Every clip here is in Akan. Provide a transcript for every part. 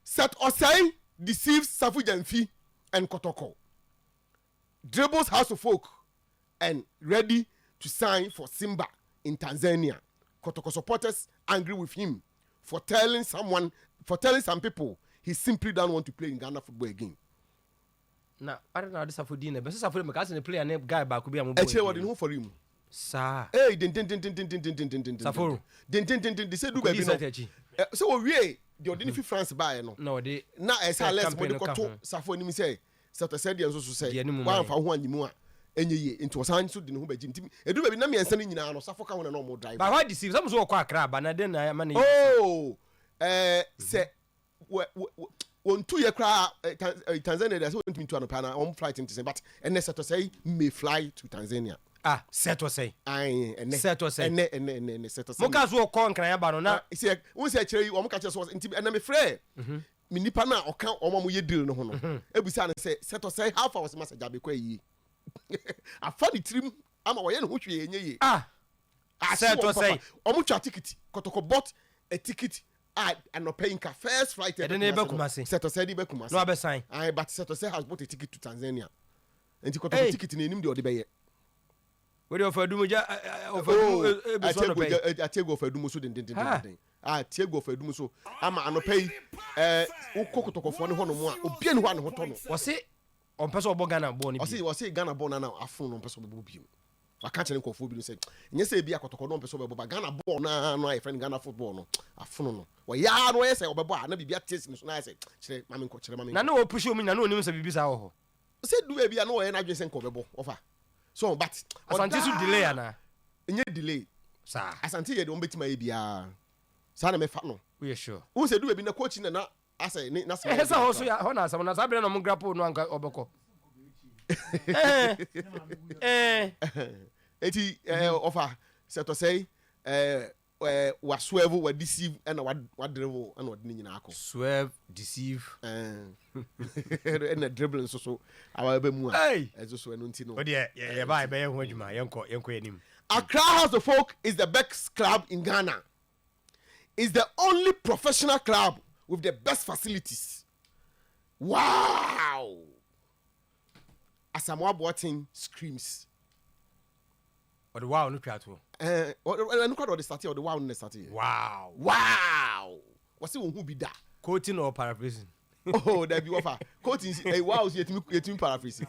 Seth Osei deceives Safo Gyamfi and Kotoko, dribbles Hearts of Oak and ready to sign for Simba in Tanzania. Kotoko supporters angry with him for telling some people he simply don't want to play in Ghana football again. Na ade na ɔde Safo din na bɛsɛ Safo de mɛka sɛ ne player ne guy baako bi a mo bɔ. Ɛkyerɛ wɔde ne ho fɔre mu. Saa. Ee, dendendendendendendendenden. Safo. Dendendenden sɛ du baabi no sɛ wɔwie deɛ ɔde ne fi France baeɛ no na ɔde na ɛsɛ alex campaign mo de no ka kɔto ho. Safo anim sɛ sɛtɔ sɛ deɛ nso so sɛ Deɛ ne mu woamfa ma wo ho anyi mu a, ɛnyɛ yie, nti ɔsan nso de ne ho bɛgye. Nti ɛdu baabi na mmiɛnsa no nyinaa no, Safo ka ho na ɔmo drive. Ba hɔ deceive sɛ mo so wɔkɔ Akra aba na den na ama ne. Oh, sɛ wɔntu yɛ koraa Tanzania deɛ, sɛ wɔntumi ntu anɔpa na wɔn flight nte sɛ, but ɛnɛ Seth Osei may fly to Tanzania. Ah, Seth Osei. Ayi, ɛnɛ. Seth Osei. Ɛnɛ Seth Osei. Mo ka so wɔkɔ Nkran aba no na. Sɛ wɔn sɛ kyerɛ yi, wɔn ka kyerɛ sɛ, nti ɛnɛ mi frɛ mi nipa na ɔka wɔn a wɔyɛ deal no ho no, ebisa no sɛ Seth Osei, how far? Wɔsɛ masa gyabe kɔ ayie afa ne tirim ama wɔyɛ ne ho hwee enye yie. Ah. Ase Seth wɔn Osei. papa, wɔn twa ticket. Kɔtɔkɔ bought a ticket a anɔpɛ yi nka first flight. Ɛde ne bɛ Kumasi. Seth Osei de bɛ Kumasi. Na wabɛsan. Ayi, but Seth Osei has bought a ticket to Tanzania, nti Kɔtɔkɔ Hey. ticket na enim deɛ ɔde bɛyɛ. Wode ɔfa dum gya, ɔfa dum ebi so anɔpɛ yi. Atiegu ɔfa dum so dendendenden, atiegu ɔfa dum so ama anɔpɛ yi wokɔ Kɔtɔkɔfoɔ ne hɔ nom a, obia ne hɔ a ne ho tɔ no. Wɔse ɔmpɛ sɛ ɔbɔ Ghana bɔɔl no bi. Ɔse Ghana bɔɔl nana afono no, ɔmpɛ sɛ ɔbɛbɔ bio. Waka kyerɛ nkɔfoɔ bi no sɛ nyɛ sɛ ebi akɔtɔkɔ no ɔmpɛ sɛ ɔbɛbɔ ba Ghana bɔɔl naa no a yɛfrɛ no Ghana football no afono no. Wɔyaa no, ɔyɛ sɛ ɔbɛbɔ a na biribi ate si ne so na ayɛ sɛ kyerɛ maame nkɔ, kyerɛ maame Na nkɔ. Ne wɔ push omu nyina na onim sɛ biribi saa wɔ hɔ. Sɛ du baabi a na ɔyɛ n'adwene sɛ nka ɔbɛbɔ ɔfa so, but Asante so delay ana? Nyɛ delay. Saa. Asante yɛ deɛ wɔn bɛtumi ayɛ biara saa na mɛfa no. Woyɛ sure? Wohu sɛ du baabi na coach na asɛ ne n'asɛm. Ɛhɛ sɛ hɔ so yɛ hɔ na asɛm na saa berɛ na ɔmo grapple no anka ɔbɛkɔ ɛɛ ɛɛ. Eti ɔfa Seth Osei, ɛɛ ɛɛ wa swerve, wa deceive, ɛna wa dribble, ɛna ɔde ne nyinaa akɔ. Swerve, deceive. Ɛna dribble nso so awa bɛ mu a. Hey! Ɛnso so ɛno nti no. O deɛ yɛba yɛbɛyɛ ho adwuma, yɛnkɔ yɛnim. Accra Hearts of Oak is the best club in Ghana. Is the only professional club with the best facilities. Wow! Asamoah Boateng screams. Ɔde wow no twa toɔ. Ɛnu kora de ɔde start, ɔde wow no na start. Wow. Wow! Wɔsi wɔn ho bi da. Quoting or paraphrasing? Oh, dabi, wɔfa quoting si wow si yɛtumi paraphrase.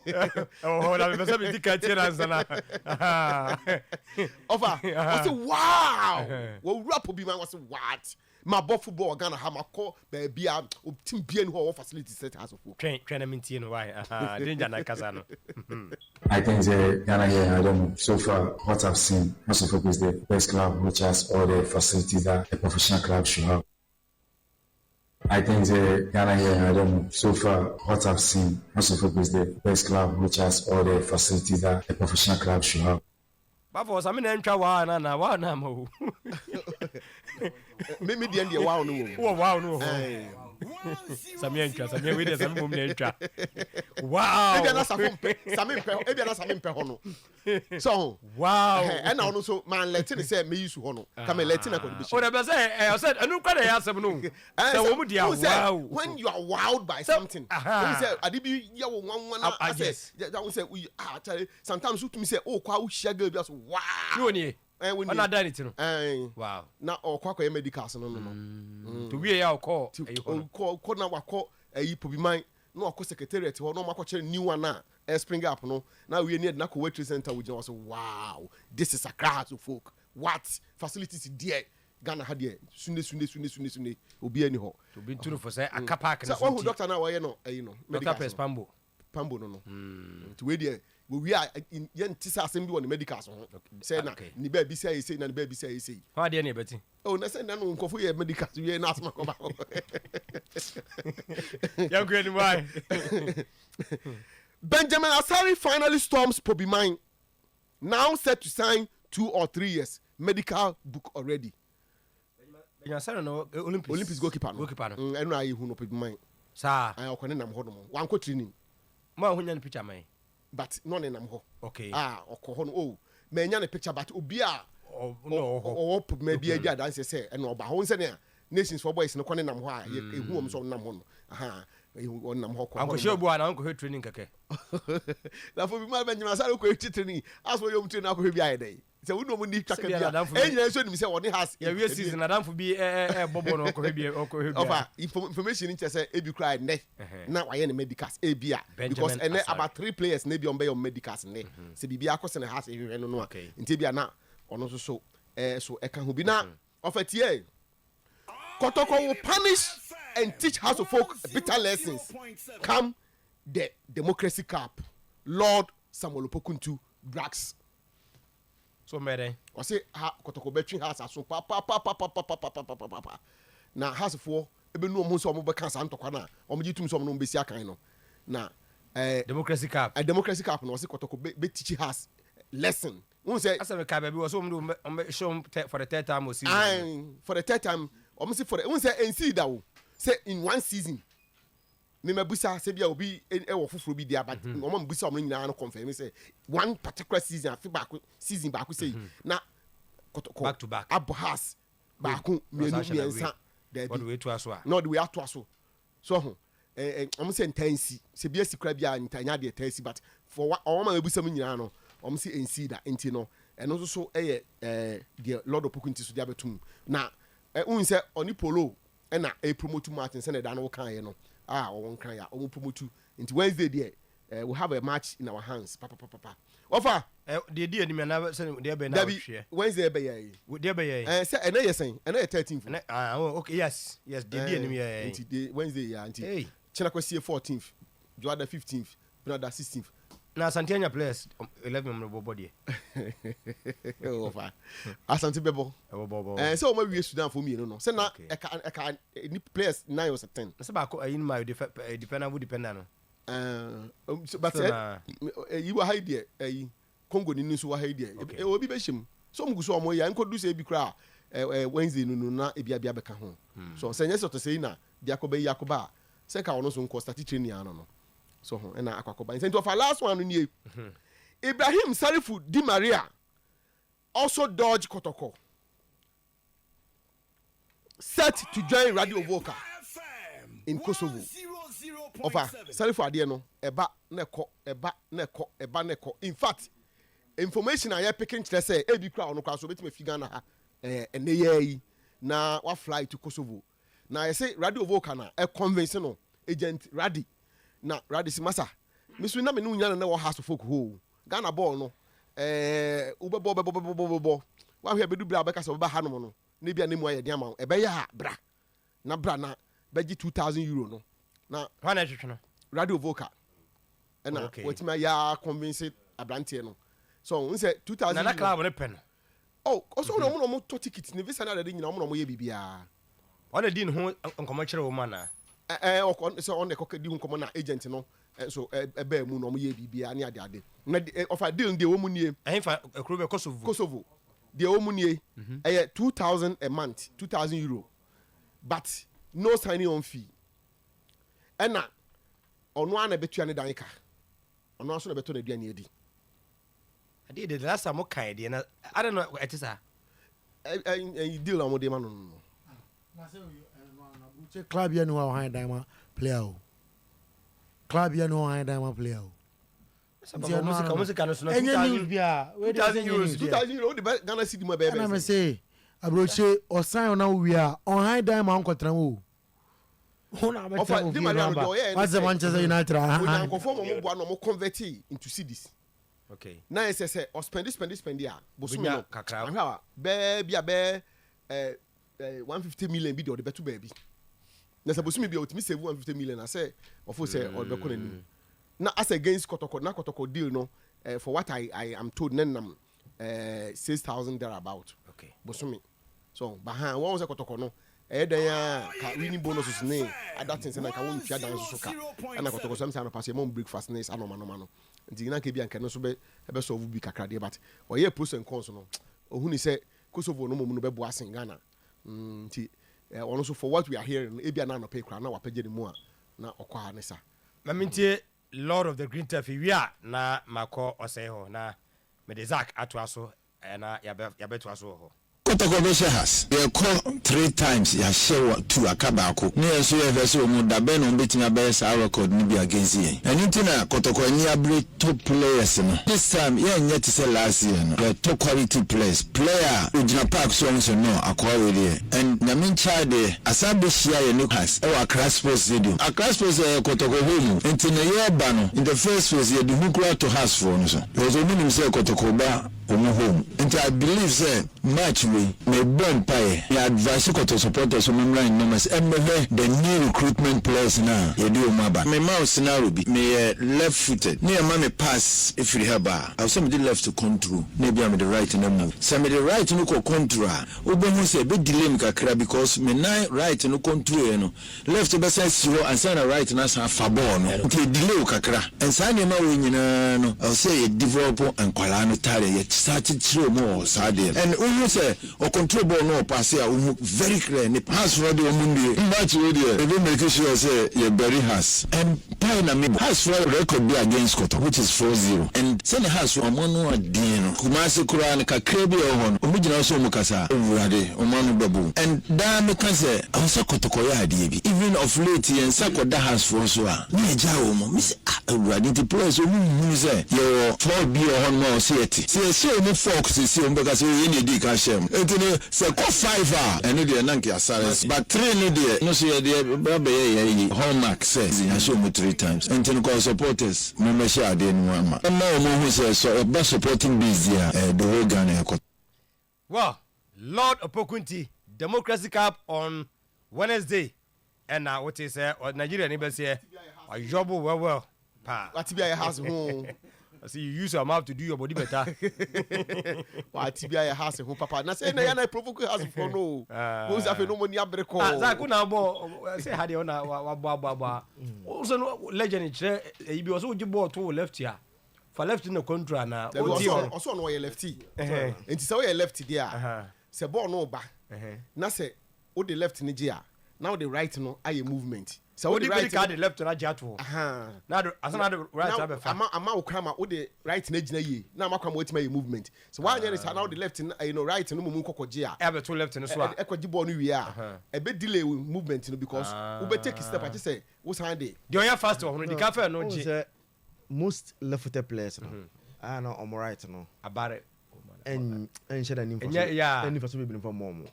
Ɛwɔ hɔ na mepɛ sɛ medi ka tie na nsa na. Ɔfa wɔsi wow, wɔwura po bi ma wɔsi what, ma bɔ football wɔ Ghana ha, ma kɔ baabi a o team bia ni hɔ a wɔwɔ facilities sɛ Hearts of Oak. Twɛn twɛn na mentie no why danger na kasa no. I think Ghana here, I don't know. So far, what I've seen, Hearts of Oak is the best club which has all the facilities that a professional club should have. I think Ghana here, I don't know. So far, what I've seen, Hearts of Oak is the best club which has all the facilities that a professional club should have. Bafo same na ntwa waa na waa na ama o. Me deɛ wow no wɔ mu. Wɔ wow no wɔ hɔ. Ɛɛ. Same ntwa, same wei deɛ, same mom na ntwa wow. Ebi ana safo mpɛ, same mpɛ, ebi ana same mpɛ hɔ no so. Ɛna ɔno nso maa lɛte ne sɛ meyi su hɔ no kama lɛte na kɔde bɛhyɛ. O de bɛ sɛ ɛ ɔsɛ ɛnu kura de yɛ asɛm no sɛ wɔn mu di a wow. When you are wowed by something, ohun sɛ ade bi yɛ wo nwanwa na asɛ ohun sɛ oyi ah kyale, sometimes wotumi sɛ o kɔ a wohyia girl bi aso wow. Ní o nie. Ɛ wo nie. Ɔna da ne ti no. Ɛn. Wow. Na ɔkɔ akɔyɛ medicals no. To wie yɛ ɔkɔ ɛyi hɔ no. Ɔkɔ kɔ na wakɔ ɛyi Pobiman na wakɔ secretariat hɔ na ɔmo akɔkyerɛ new one a ɛ spring up no na wie ne yɛde na akɔ World Trade Center. Wogyina hɔ sɛ wow, this is Accra Hearts of Oak. What facilities deɛ, Ghana ha deɛ, sunde sunde sunde sunde sunde, obi ani hɔ. Obi nturu fo sɛ aka park no sɛ so wahu nti. Doctor na wɔyɛ no ɛyi no Dr. medicals Press no. Pambo. Pambo no. Nti wei deɛ, wɔwie a yɛnte sɛ asɛm bi wɔ ne medicals ho sɛ na ne baabi sɛ ayɛ sei na ne baabi sɛ ayɛ sei. Hɔn adeɛ ne yɛbɛti. Oh, na sɛ na no nkɔfo yɛ medicals wie na asɛm akɔba hɔ. Yɛnkɔ anim wae. Benjamin Asare finally storms Pobiman, now set to sign 2 or 3 years, medical book already. Benjamin no, Olympics. Olympics goalkeeper no. Goalkeeper no. Ɛno a yɛhu no Pobiman. Saa. Ayɛ ɔkɔ ne nam hɔ nom, wankɔ training. Mo a wonya ne picture man? But na ɔne nam hɔ. Okay. A ɔkɔ hɔ no, oh, manya ne picture, but obi a na ɔwɔ hɔ. Ɔwɔ Pobiman bi adi adanseɛ sɛ ɛna ɔba hɔ nsɛnea. Nations for boys no kɔ ne nam hɔ a ehu wɔn sɛ ɔnam hɔ no, aha, ɔnam hɔ kɔ hɔ. Ankɔhyɛ obi wa na ankɔhwɛ training kɛkɛ. Na fo bi ma bɛ nyima sáré kɔ ekyi training aso yɛ ɔmo training akɔhwɛ bi ayɛ dɛ sɛ wo ne ɔmo ni twaka bi a, ɛyɛ nyinaa nso nim sɛ ɔne Hearts. Yɛwie season, adamfo bi ɛbɔ bɔ no, ɔkɔhwɛ bi, ɔkɔhwɛ bi. Ɔfa information kyerɛ sɛ ebi kura ɛnɛ na wayɛ ne medicals ebi a, because ɛnɛ about three players na ebi ɔmo bɛyɛ ɔmo medicals nnɛ sɛ biribi akɔ sɛ na Hearts ehwehwɛ no a, nti ebi a na ɔno nso so so ɛka ho bi na ɔfɛ tie. Kɔtɔkɔ will punish and teach Hearts of Oak bitter lessons come the Democracy Cup, Lord Samuel Opokuntu brags. So mɛdɛ. Ɔse ha Kɔtɔkɔ bɛtwe Hearts aso papapapapapapapapa na Heartsfoɔ ebenu ɔmo sɛ ɔmo bɛka saa ntɔkwa no a ɔmo gye tum sɛ ɔmo no bɛsi akan no na Democracy Cup. Democracy Cup no, ɔse Kɔtɔkɔ bɛ teach Hearts lesson n sɛ. Asɛ meka baabi wɔ so ɔmo de ɔmo bɛ show for the third time o season. Aye, for the third time, ɔmo si for the n sɛ nsi da o sɛ in one season memabusa sɛ bia obi ɛwɔ foforɔ bi dia, but ɔmo mbusa ɔmo nyinaa no confirm sɛ one particular season, afe baako, season baako sɛ na Kɔtɔkɔ back to back abɔ Hearts baako, mmienu, mmiɛnsa, daabi. Ɔde wei toa so a. Na ɔde wei atoa so so ho ɛ ɛ ɔmo sɛ ntaa nsi sɛ bi esi kura bi a ntaa nya adeɛ taa si, but for wa ɔmo a ebusa mu nyinaa no, ɔmo si nsi da. Nti no ɛno nso so ɛyɛ deɛ Lord Opoku nti so de abɛtum na n sɛ ɔne Polo ɛna ɛpromote Martin sɛ na ɛda no wɔka yɛ no a ɔwɔ nkran a ɔmo promote. Nti Wednesday deɛ we have a match in our hands papapapa, ɔfa. Ɛ deɛ di anim ana sɛ deɛ bɛn na dabi ɔhwɛ? Wednesday ɛbɛyɛ yi. Deɛ bɛyɛ yi. Sɛ ɛnɛ yɛ sɛn? Ɛnɛ yɛ 13th. Ɛnɛ, ah, oh, okay, yes, deɛ di anim yɛ. Nti de Wednesday yɛ, nti Hey. kyena kɔsie 14th, dwoada 15th, benada 16th. Na Asante anya players 11 ɔmo bɔ bɔ deɛ. Ɔfa Asante bɛbɔ. Ɛwɔ bɔ bɔ. Sɛ ɔma wie Sudan fo mmienu no sɛ na ɛka ni players nine or 10. Na sɛ baako ayi no ma yɛ dependable defender no. So, but ɛyi wɔ ha yi deɛ, ɛyi Congo ni nso wɔ ha yi deɛ, obi bɛ hyɛ mu so ɔmo gu so ɔmo yɛ nkɔdu sɛ ebi kora ɛ Wednesday no na ebi abi abɛka ho so sɛ nyɛ sɛ ɔtɔ sɛ yi na de akɔba yi akɔba a, sɛ nka ɔno nso nkɔ start training ano no so ho ɛna akɔ akɔba. Nti ɔfa last one no nie: Ibrahim Sarifu Di Maria also dodge Kotoko, set to join Radio Voka in Kosovo. Ɔfa Sarifu adeɛ no ɛba na ɛkɔ, ɛba na ɛkɔ, ɛba na ɛkɔ. In fact, information a yɛ picking kyerɛ sɛ ebi kura ɔno kora so obetumi afi Ghana ha ɛnɛ yɛ yi na wa fly to Kosovo na yɛsɛ Radio Voka na ɛ convince no, agent Radi, na Radi si masa misu na mi nu nyina na wɔ Hearts of Oak hɔ o. Ghana bɔɔl no wobɛbɔ bɛbɔ bɛbɔ bɛbɔ wahwɛ bɛdu bere a wobɛka sɛ wobɛba hanom no na ebi a ne mu ayɛ den ama wo. Ɛbɛyɛ a bra na bra na bɛgye €2,000 no na Hwan na ɛhwehwɛ no? Radio Voka ɛna watumi ayɛ convince aberanteɛ no so n sɛ 2,000 Nana club ne pɛ no. Oh, ɔsɛ ɔmo na ɔmo tɔ ticket ne visa ne adade nyinaa, ɔmo na ɔmo yɛ biribiara. Ɔna di ne ho nkɔmɔ kyerɛ wɔn ana? Ɔkɔ sɛ ɔno na ɛkɔ di ho nkɔmɔ na agent no nso ɛbɛɛ mu na ɔmo yɛ biribiara ne ade ade na ɔfa deal no deɛ ɛwɔ mu nie. Ɛhin fa ekuro bɛ Kosovo? Kosovo deɛ ɛwɔ mu nie: ɛyɛ 2,000 a month, €2,000, but no signing on fee, ɛna ɔno ara na ɛbɛtua ne dan ka, ɔno ara nso na ɛbɛtɔ n'aduane adi. Adeɛ de, the last time mo kan deɛ na ade no ɛte saa. ɛ ɛ ɛ deal a wɔde ma no. Club yɛ ni wa ɔhan dan ma player o, club yɛ ni ɔhan dan ma player o. Nti ɔmo sika no so na ɛnyɛ news bi a wei de €2,000. €2,000 o de bɛ Ghana cedi mu, ɛbɛyɛ ɛna bɛyɛ mɛ sɛ. Se aburokye ɔsan ɔna wie a ɔhan dan ma ɔnkɔtena wo o wọn na abɛtena Ɔfa wo Di fie Maria no no aba deɛ ɔyɛ ne wasɛ sɛ Manchester United ahan. Onyankɔfoɔ ma ɔmo boa na ɔmo convert into cedis na yɛ sɛ ɔspend spend spend a bosome Benya no kakra. Ahwɛ a bɛɛ bi a bɛɛ ɛ ɛ 150 million bi deɛ ɔde bɛto baabi na sɛ bosome bi a ɔtumi save 150 million asɛ ɔfo sɛ ɔde bɛkɔ n'anim na as against Kɔtɔkɔ na Kɔtɔkɔ deal no, for what I am told, ne nam 6,000 there about bosome so bahan wɔn sɛ Kɔtɔkɔ no ɛyɛ dan a ka winning bonuses ne other things na ka wɔn ntua dan nso so ka, ɛna Kɔtɔkɔ so ɛm sɛ anɔpa so ɛmɔ breakfast ne saa nɔɔma nɔɔma no. Nti na nka bi anka no nso bɛ ɛbɛ solve bi kakra deɛ, but ɔyɛ pros and cons no, ohun ni sɛ Kosovo no mom no bɛboa asen Ghana. Nti ɔno nso, for what we are hearing no, ebi a na anɔpa yi koraa na wapɛgye ne mu a na ɔkɔ ha ne sa. Ma mentie Lord of the Green Turf wie a na makɔ ɔsɛe hɔ na mede Zak atoa so na yɛabɛtoa so wɔ hɔ. Kɔtɔkɔ bɛhyɛ Hearts. Yɛkɔ three times yɛahyɛ wɔ two aka baako ne yɛn nso yɛhwɛ sɛ wɔn da bɛn na wɔn bɛtumi abɛyɛ saa record no bi against yɛn. Ɛno nti na Kɔtɔkɔ ani abere to players no. This time yɛnyɛ te sɛ last year no, yɛtɔ quality players. Player a ogyina park so a wohu sɛ no akoa wei deɛ and Nyame nkyɛe deɛ asan bɛhyia yɛne Hearts ɛwɔ Accra Sports Stadium. Accra Sports ɛyɛ Kɔtɔkɔ home o, nti no yɛreba no in the first place yɛde hu koraa to Hearts foɔ no so because wɔn nim sɛ Kɔtɔkɔ ba wɔn home nti I believe sɛ match wei me bɔ mpaeɛ, me advice Kɔtɔ supporters wɔn mmra in numbers ɛmmɛhwɛ the new recruitment players no a yɛde wɔn aba. Me ma wo scenario bi, me yɛ left footed ne yɛma me pass firi ha ba a, ɛwɔ sɛ mede left control na ebia mede right no move. Sɛ mede right no kɔ control a, wobɛhu sɛ ɛbɛ delay me kakra because me nan right no control yɛ no, left bɛsan asi hɔ ansa na right no asan afa bɔɔl no nti ɛdelay wo kakra and saa nneɛma wei nyinaa no ɛwɔ sɛ yɛ develop nkwadaa no tareɛ yɛ san kyekyere wɔn wɔ saa adeɛ no and wohu sɛ ɔ control bɔɔl no ɔpaase a wohu very clear ne Hearts foɔ deɛ wɔn nnue match wei deɛ yɛbɛ make sure sɛ yɛ bury Hearts and mpaeɛ na mebɔ Hearts foɔ record bi against Kɔtɔ which is 4-0 and sɛdeɛ Hearts foɔ wɔn ano aden no Kumasi koraa no kakra bi a ɛwɔ hɔ no wɔn gyina hɔ sɛ wɔn kasa a Awurade wɔn ano bɛbo and daa meka sɛ ɛwɔ sɛ Kɔtɔkɔ yɛ adeɛ bi even of late yɛn nsa kɔda Hearts foɔ so a na yɛgyaa wɔn mese ah Awurade nti players wɔn nhunu sɛ yɛwɔ foul bi wɔ hɔ nom a ɛwɔ sɛ yɛte sɛ yɛhyɛ wɔn fork seesei wɔn bɛka sɛ oh yɛn na yɛdii kan hyɛɛ mo nti no Sɛ ɛkɔ five a, ɛno deɛ na nka yɛasare but three no deɛ, ɛno nso yɛde abɛyɛ yɛn ayi, hallmark sɛ yɛahyɛ wɔn three times. Nti no kɔ supporters mommɛhyɛ adeɛ no mu ama. Ɛmma wɔn nhu sɛ sɛ ɛba supporting base deɛ a, ɛyɛ the whole Ghana yɛkɔ. Well, Lord Opoku nti, Democracy Cup on Wednesday Ɛna wote sɛ Nigeria ni bɛseɛ wayɔbo well well paa. Wate bi ayɛ house ho. Ɔse you use your mouth to do your body better. Wate bi ayɛ house ho papa. Na sɛ na yɛ na provoke house foɔ no o. Wo sɛ afei no mo ni abere kɔɔ. Ah Zach wo na abɔ sɛ ha deɛ wo na wabɔ abɔ abɔ a. Wo sɛ no legend kyerɛ ɛyi bi ɔsɛ wogye bɔɔl to wo left a fa left na control anaa. Dabi ɔsɛ ɔno ɔyɛ lefty. Nti sɛ woyɛ left deɛ a sɛ bɔɔl no ba na sɛ Wode left no gye a, na wode right no ayɛ movement. Sɛ wode right no. Wode left no agye ato hɔ. Na ade ansa na ade right no abɛfa. Ama ama wo kwan ma wode right no agyina yie na ama kwan ma watumi ayɛ movement. Sɛ woanyɛ no saa na wode left no ɛyi no right no mmom kɔkɔ gye a. Ɛbɛto left no so a. Ɛkɔgye bɔɔl no wie a, ɛbɛ delay wo movement no because wobɛ take step a gye sɛ wosan de. Deɛ ɔyɛ fast wɔ ho no di kan fɛ no gye. Wohu sɛ most left footed players no a na wɔn right no. Abare. Ɛnhyɛ da nni mfaso nni mfaso bebree mfa mmɔ wɔn.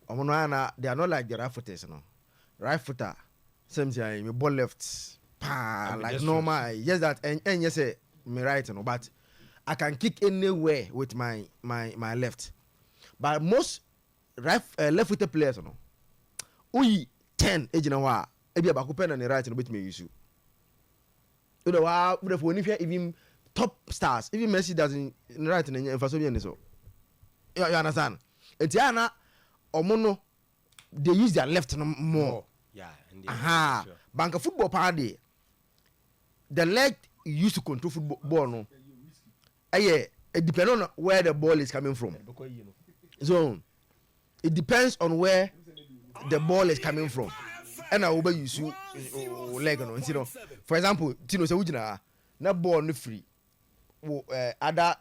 Ɔmo no ayɛ na they are not like the right footers no. Right footer sɛ mi sɛ mi bɔ left paa like normal just that ɛnyɛ sɛ mi right no but I can kick anywhere with my my my left but most right uh, left footed players no woyi 10 egyina hɔ a ebi a baako pɛ na ne right no betumi ayi so. Wode waa wode fo w'ani hwɛ even top stars even Messi doesn't ne right no nyɛ mfaso bi nni so you, you understand nti a na ɔmo no they use their left no more aha banka football paa deɛ the leg used to control football ball no ɛyɛ it depend on where the ball is coming from so it depends on where the ball is coming from ɛna wobɛ use wo leg no nti no for example ti no sɛ wogyina ha na ball no firi wo eh, ada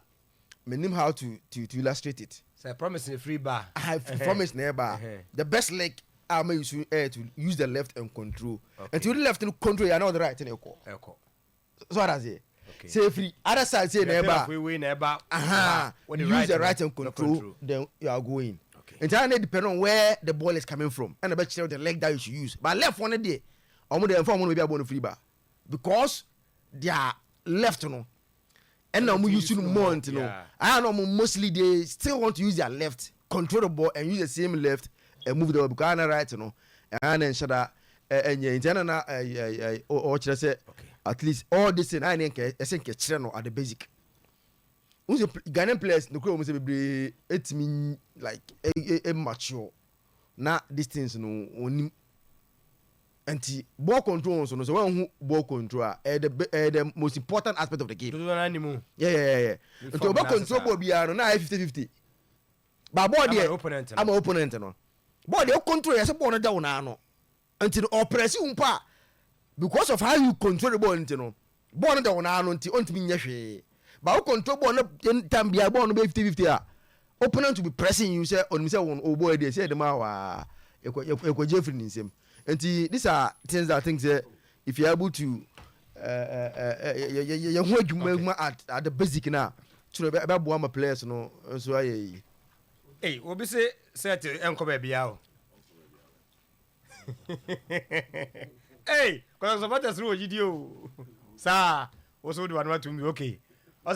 menim how to illustrate it. Sɛ promise na firi ba. Ah, promise na ɛba the best leg a ma use eh, to use the left and control nti wode left no control yɛ na wode right no ɛkɔ. So ɔda aseɛ sɛ efiri other side sei na ɛba a use the right and control then you are going nti ayɛ na depend on where the ball is coming from ɛna bɛ kyerɛ the leg that you should use but left one deɛ ɔmo deɛ nfa ɔmo no baabi a ball no firi ba because their left no ɛna ɔmo use no more nti no ayɛ na ɔmo mostly they still want to use their left control the ball and use the same left and move the ball because ayɛ na right no ɛyɛ na nhyɛ da ɛnyɛ nti ɛna na ɔkyerɛ sɛ at least all this thing ayɛ ne nka ɛsɛ nka kyerɛ no at the basic n sɛ Ghanaian players no kura wɔn sɛ bebree etumi like ɛ mature na these things no onim nti ball control nso no sɛ wɔn ho ball control a ɛyɛ the ɛyɛ the most important aspect of the game. Dodoɔ naa ni mu. Yeah yeah yeah nti ɔbɛ control ball biara no na ayɛ 50-50 ba ball deɛ ama opponent no ball deɛ o control yɛ sɛ ball no da wo nan ano nti no ɔprɛsi wo mpo a because of how you control the ball nti no ball no da wo nan ano nti ɔntumi nyɛ hwee ba wo control ball no time biara ball no bɛ 50-50 a. Opponent will be pressing you sɛ ɔnim sɛ wɔn ɔbɔ ɛdeɛ sɛ ɛde ma waa yɛkɔgye afiri ne nsam. Nti these are things that I think sɛ if you are able to yɛ ho adwuma adwuma at the basic na kyerɛ ɛbɛboa ma players no nso ayɛ yi. Ei, obi se sɛ te ɛnkɔ baabiaa o. Ei, Kɔtɔkɔ supporters no wɔ gyidie o. Saa, wo so wode w'ano atom bi, okay.